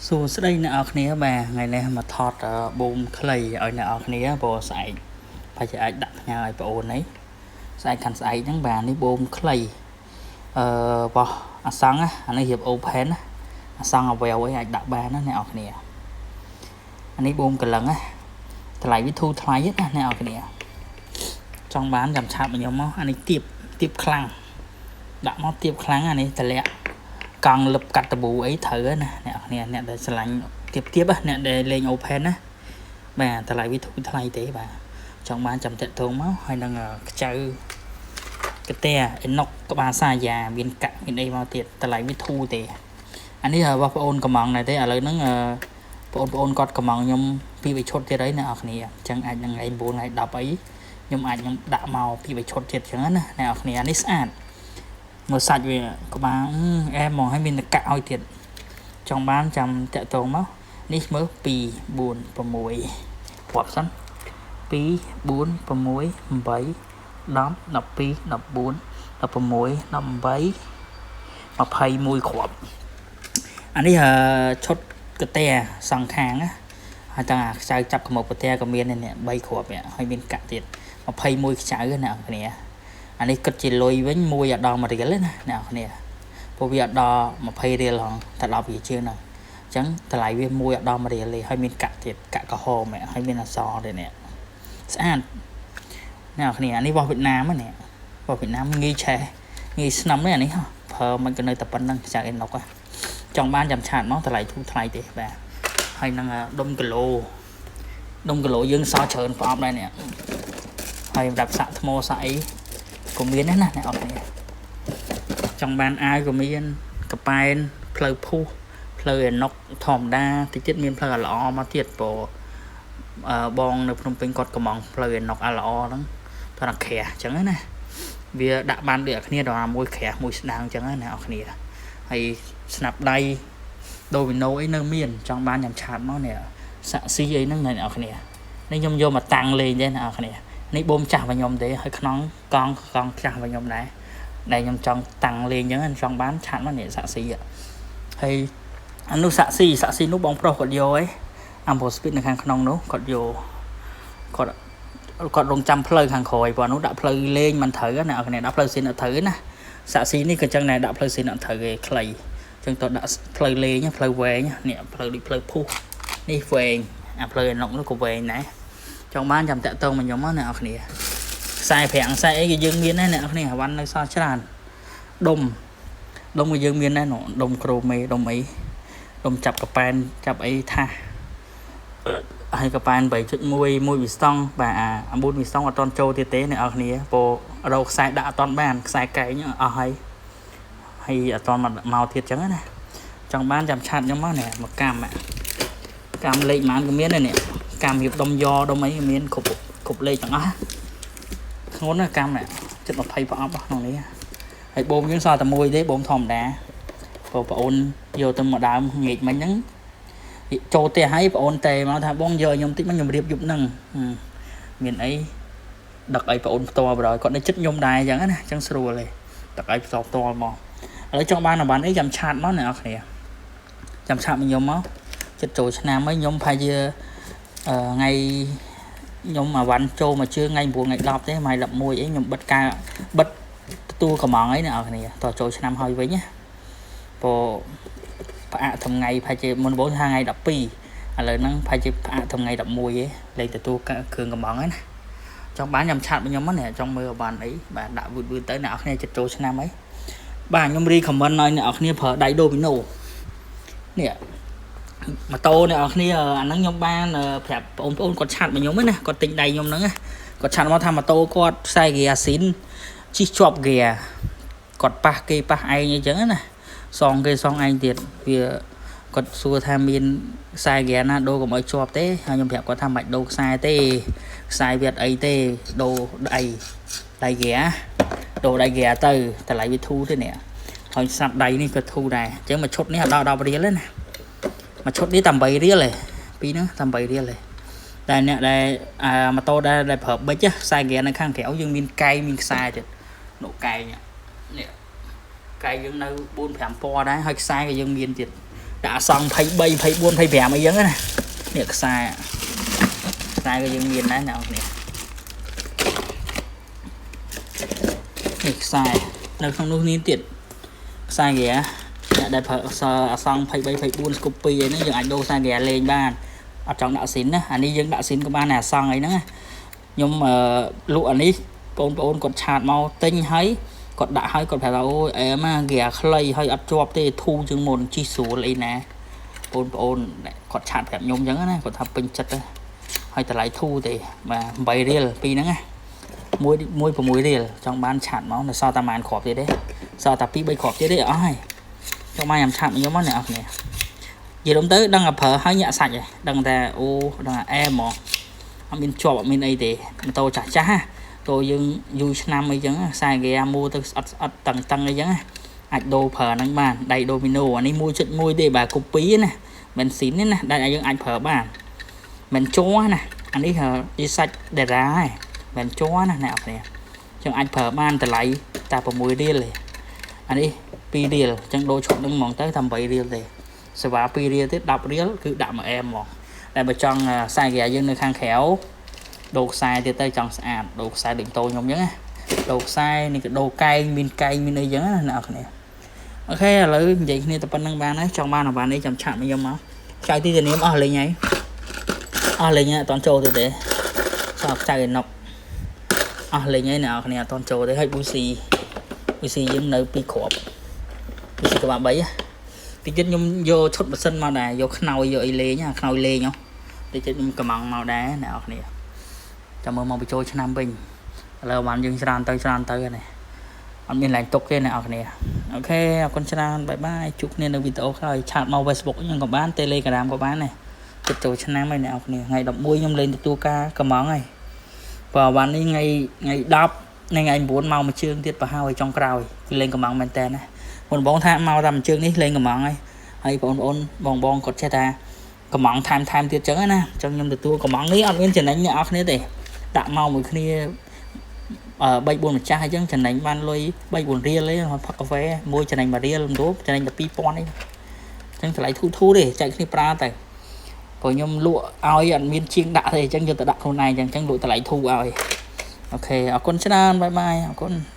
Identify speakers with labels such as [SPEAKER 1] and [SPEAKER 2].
[SPEAKER 1] សួស្តីអ្នកនរគ្នាបាទថ្ងៃនេះមកថតបូមខ្លីឲ្យអ្នកនរគ្នាព្រោះស្អែកប្រហែលជាអាចដាក់ផ្ញើឲ្យប្អូននេះស្អែកខាន់ស្អែកហ្នឹងបាទនេះបូមខ្លីអឺបោះអាសង្ហអានេះរៀប open ណាអាសង្ហអវែវអីអាចដាក់បានណាអ្នកនរគ្នាអានេះបូមកលឹងណាតម្លៃវាធូរថ្លៃណាអ្នកនរគ្នាចង់បានចាំឆាតមកខ្ញុំមកអានេះទៀបទៀបខ្លាំងដាក់មកទៀបខ្លាំងអានេះតម្លាក់កង់លឹបកាត់តប៊ូអីត្រូវណាអ្នកនរគ្នាអ្នកដែលស្រឡាញ់ទៀបទៀបអ្នកដែលលេង open ណាបាទតម្លៃវាធូរថ្លៃទេបាទចង់បានចាំតាក់ទងមកហើយនឹងខ្ចៅកតាអេណុកក្បាលសាយាមានកាក់មានអីមកទៀតតម្លៃវាធូរទេអានេះបងប្អូនកំងដែរទេឥឡូវហ្នឹងបងប្អូនគាត់កំងខ្ញុំពីរបីឈុតទៀតអីអ្នកនរគ្នាអញ្ចឹងអាចនឹងថ្ងៃ9ថ្ងៃ10អីខ្ញុំអាចនឹងដាក់មកពីរបីឈុតទៀតអញ្ចឹងណាអ្នកនរគ្នាអានេះស្អាតមើលសាច់វាក្បាលអែមហ្មងឲ្យមានតកាក់ឲ្យទៀតចង់បានចាំតាក់ទងមកនេះមើល2 4 6រាប់សិន2 4 6 8 10 12 14 16 18 21គ្រាប់អានេះឈុតកតាសងខាងណាហើយតាខ្ចៅចាប់កម្មកតាក៏មាននេះ3គ្រាប់ហើយមានកាក់ទៀត21ខ្ចៅណាអ្នកគ្នាអានេះគិតជាលុយវិញមួយអត់ដល់1រៀលទេណាអ្នកគ្នាព្រោះវាអត់ដល់20រៀលហងតែ10វាជាងហ្នឹងអញ្ចឹងតម្លៃវាមួយអត់ដល់1រៀលទេហើយមានកាក់ទៀតកាក់ក្រហមហើយមានអក្សរទៀតនេះស្អាតអ្នកគ្នាអានេះរបស់វៀតណាមនេះរបស់វៀតណាមងាយឆេះងាយស្នឹមទេអានេះហ៎ប្រើមិនក៏នៅតែប៉ុណ្្នឹងខ្ចៅអេណុកចង់បានចាំឆាតមកតម្លៃធូរថ្លៃទេបាទហើយនឹងដុំគីឡូដុំគីឡូយើងសល់ច្រើនប្រអប់ដែរនេះហើយសម្រាប់សាក់ថ្មសាក់អីក៏មានដែរណាអ្នកអត់គ្នាចង់បានអាវក៏មានកប៉ែនផ្លូវភុះផ្លូវអេណុកធម្មតាតិចទៀតមានផ្លូវអាល្អមកទៀតព្រោះបងនៅភ្នំពេញគាត់កំងផ្លូវអេណុកអាល្អហ្នឹងតោះក្រាស់អញ្ចឹងណាវាដាក់បានដូចគ្នាដល់មួយក្រាស់មួយស្ដាងអញ្ចឹងណាអ្នកនរគ្នាហើយស្នាប់ដៃដូមីណូអីនៅមានចង់បានចាំឆាតមកនេះសាក់ស៊ីអីហ្នឹងអ្នកនរគ្នានេះខ្ញុំយកមកតាំងលេងទេអ្នកនរគ្នានេះបូមចាស់របស់ខ្ញុំទេហើយខ្នងកង់កង់ចាស់របស់ខ្ញុំដែរដែលខ្ញុំចង់តាំងលេងអញ្ចឹងចង់បានឆាតមកនេះសាក់ស៊ីហើយអានោះសាក់ស៊ីសាក់ស៊ីនោះបងប្រុសគាត់យកឯងអាំប្រូស្ពីតនៅខាងក្នុងនោះគាត់យកគាត់គាត់រងចាំផ្លូវខាងក្រោយព្រោះនោះដាក់ផ្លូវលេងមិនត្រូវណាអ្នកដាក់ផ្លូវស៊ីនអត់ត្រូវណាសាក់ស៊ីនេះក៏ចឹងដែរដាក់ផ្លូវស៊ីនអត់ត្រូវទេខ្លីចឹងតដាក់ផ្លូវលេងផ្លូវវែងនេះផ្លូវដូចផ្លូវភុះនេះវែងអាផ្លូវឯណុកនោះក៏វែងដែរចង់បានចាំតាក់ទងមកខ្ញុំណាអ្នកនរគ្នាខ្សែប្រាំងខ្សែអីក៏យើងមានដែរអ្នកនរគ្នាអាវ៉ាន់នៅសល់ច្រើនដុំដុំក៏យើងមានដែរដុំក្រូមេដុំអីដុំចាប់កប៉ែនចាប់អីថាហើយកប៉ែន8.1មួយវិស្តង់បាទអា9វិស្តង់អត់តន់ចូលទៀតទេអ្នកនរគ្នាព្រោះរកខ្សែដាក់អត់តន់បានខ្សែកែងអស់ហើយហើយអត់តន់មកទៀតចឹងណាចង់បានចាំឆាតខ្ញុំមកនេះមកកម្មកម្មលេខប៉ុន្មានក៏មានដែរនេះកម្មរៀបដុំយកដុំអីមានគ្រប់គ្រប់លេខទាំងអស់ធ្ងន់ណាស់កម្មនេះចិត្ត20ប្រអប់ក្នុងនេះហើយបូមយើងសល់តែមួយទេបូមធម្មតាព្រោះប្អូនយកទៅមកដើមងាកមិញហ្នឹងចូលផ្ទះហើយប្អូនតែមកថាបងយកខ្ញុំតិចមកខ្ញុំរៀបយប់ហ្នឹងមានអីដឹកឲ្យប្អូនផ្ទាល់បណ្ដោយគាត់នៅចិត្តខ្ញុំដែរអញ្ចឹងណាអញ្ចឹងស្រួលទេដឹកឲ្យផ្ទាល់ផ្ទាល់មកឥឡូវចង់បានអាបានអីចាំឆាតមកអ្នកនរគ្នាចាំឆាតមកខ្ញុំមកចិត្តចូលឆ្នាំហើយខ្ញុំប្រហែលជាថ្ងៃខ្ញុំអាវ៉ាន់ចូលមកជើងថ្ងៃ9ថ្ងៃ10ទេថ្ងៃ11អីខ្ញុំបិទការបិទទទួលកំងអីអ្នកនរគ្នាតចូលឆ្នាំហើយវិញណាព្រោះផ្អាកថ្ងៃប្រហែលជាមុនបងថាថ្ងៃ12ឥឡូវហ្នឹងប្រហែលជាផ្អាកថ្ងៃ11ឯងលេខទទួលគ្រឿងកំងហ្នឹងណាចង់បានខ្ញុំឆាតមកខ្ញុំណាចង់មើលបានអីបាទដាក់វឺតវឺតទៅអ្នកនរគ្នាចិត្តចូលឆ្នាំអីបាទខ្ញុំរីខមមិនឲ្យអ្នកនរគ្នាប្រើដៃដូមីណូនេះម៉ូតូអ្នកនរគ្នាអាហ្នឹងខ្ញុំបានប្រាប់បងប្អូនគាត់ឆាតមកខ្ញុំណាគាត់ទិញដៃខ្ញុំហ្នឹងណាគាត់ឆាតមកថាម៉ូតូគាត់ខ្សែហ្គាអាស៊ីនជិះជាប់ហ្គាគាត់ប៉ះគេប៉ះឯងអញ្ចឹងណាសងគេសងឯងទៀតវាគាត់សួរថាមានខ្សែហ្គាណាដូរកុំឲ្យជាប់ទេហើយខ្ញុំប្រាប់គាត់ថាមិនបាច់ដូរខ្សែទេខ្សែវាអត់អីទេដូរដៃដៃហ្គាដូរដៃហ្គាទៅតម្លៃវាធូរទេនេះហើយស្រាប់ដៃនេះក៏ធូរដែរអញ្ចឹងមួយឈុតនេះអត់ដល់10រៀលទេណាមួយឈុតនេះតែ8រៀលទេពីរហ្នឹងតែ8រៀលទេតែអ្នកដែលអាម៉ូតូដែលដែលប្រើប៊ិចខ្សែហ្គានៅខាងក្រៅយើងមានកែងមានខ្សែទៀតនោះកែងនេះកែងយើងនៅ4 5ពណ៌ដែរហើយខ្សែក៏យើងមានទៀត ដាក់អសង្23 24 25អីចឹងណានេះខ្សែខ្សែក៏យើងមានដែរអ្នកនរគ្នានេះខ្សែនៅក្នុងនោះនេះទៀតខ្សែហ្គាអ្នកដែលប្រើអសអសង្23 24ស្គប់2អីហ្នឹងយើងអាចដូរខ្សែហ្គាលេងបានអត់ចង់ដាក់ស៊ីនណាអានេះយើងដាក់ស៊ីនក៏បានដែរអសង្អីហ្នឹងណាខ្ញុំលក់អានេះបងប្អូនគាត់ chat មកទិញហើយគាត់ដាក់ឲ្យគាត់ប្រាប់ថាអូយអែមហ្គាខ្លីហើយអត់ជាប់ទេធូរជាងមុនជីស្រួលអីណាបងប្អូនគាត់ chat ប្រាប់ខ្ញុំអញ្ចឹងណាគាត់ថាពេញចិត្តហើយតម្លៃធូរទេបាទ8រៀលពីរហ្នឹងណាមួយមួយ6រៀលចង់បាន chat មកនៅសល់តែប៉ុន្មានគ្រាប់ទៀតទេសល់តែ2 3គ្រាប់ទៀតទេអស់ហើយចង់បានខ្ញុំ chat មកខ្ញុំមកអ្នកនរគ្នានិយាយរំទៅដឹងតែប្រើហើយញាក់សាច់ហ៎ដឹងតែអូដឹងតែអែមហ្មងអត់មានជាប់អត់មានអីទេម៉ូតូចាស់ចាស់ណាតោយើងយូរឆ្នាំអីចឹងខ្សែហ្គាមួទៅស្អិតស្អិតតឹងតឹងអីចឹងអាចដូរប្រើហ្នឹងបានដៃដូមីណូអានេះ1.1ទេបាទកូពីណាមិនស៊ីនទេណាដែលយើងអាចប្រើបានមិនជ័រណាអានេះជាសាច់ដេរ៉ាឯងមិនជ័រណាអ្នកនរគ្នាចឹងអាចប្រើបានតម្លៃតែ6រៀលទេអានេះ2រៀលចឹងដូរឈុតហ្នឹងហ្មងទៅតែ8រៀលទេសេវា2រៀលទៀត10រៀលគឺដាក់មួយអែមហ្មងតែបើចង់ខ្សែហ្គាយើងនៅខាងក្រៅដូរខ្សែទៀតទៅចង់ស្អាតដូរខ្សែដូចតូខ្ញុំអញ្ចឹងណាដូរខ្សែនេះក៏ដូរកែងមានកែងមានអីចឹងណាអ្នកនរគ្នាOK ឥឡូវនិយាយគ្នាតែប៉ុណ្្នឹងបានហើយចង់បានអាវ៉ាន់នេះចាំ chat មកខ្ញុំមកចៅទីតានាមអស់លេងហើយអស់លេងហើយអត់តន់ចូលទេទេសល់ខ្ចៅឯណុកអស់លេងហើយអ្នកនរគ្នាអត់តន់ចូលទេហើយប៊ូស៊ីប៊ូស៊ីយើងនៅ2គ្រាប់ប៊ូស៊ីក្បាល3តិចទៀតខ្ញុំយកឈុតម៉ាស៊ីនមកដែរយកខ្នើយយកអីលេងអាខ្នើយលេងហ៎តិចទៀតខ្ញុំកំងមកដែរអ្នកនរគ្នាចាំមើលមកបញ្ចូលឆ្នាំវិញឥឡូវបានយើងច្រើនទៅច្រើនទៅហ្នឹងអត់មានឡើងទុកទេអ្នកនរគ្នាOK អរគុណច្រើន bye bye ជួបគ្នានៅវីដេអូក្រោយ chat មក Facebook ខ្ញុំក៏បាន Telegram ក៏បានដែរចិត្តចូលឆ្នាំហើយអ្នកនរគ្នាថ្ងៃ11ខ្ញុំលេងទទួលការកំងហើយបើវ៉ាន់នេះថ្ងៃថ្ងៃ10ថ្ងៃ9មកមួយជើងទៀតប្រហើយចុងក្រោយគឺលេងកំងមែនតើណាមុនបងថាមកតាមជើងនេះលេងកំងហើយហើយបងប្អូនបងបងគាត់ចេះថាកំងថែមថែមទៀតចឹងណាចឹងខ្ញុំទទួលកំងនេះអត់មានចំណេញអ្នកនរគ្នាទេដាក់មកមួយគ្នា3 4ម្ចាស់អញ្ចឹងចំណេញបានលុយ3 4រៀលទេផឹកកាហ្វេមួយចំណេញ1រៀលមិនរួចំណេញតែ2000ទេអញ្ចឹងតម្លៃធូរធូរទេចែកគ្នាប្រើទៅព្រោះខ្ញុំលក់ឲ្យអត់មានជាងដាក់ទេអញ្ចឹងយកទៅដាក់ខ្លួនឯងអញ្ចឹងលក់តម្លៃធូរឲ្យ OK អរគុណច្រើន bye bye អរគុណ។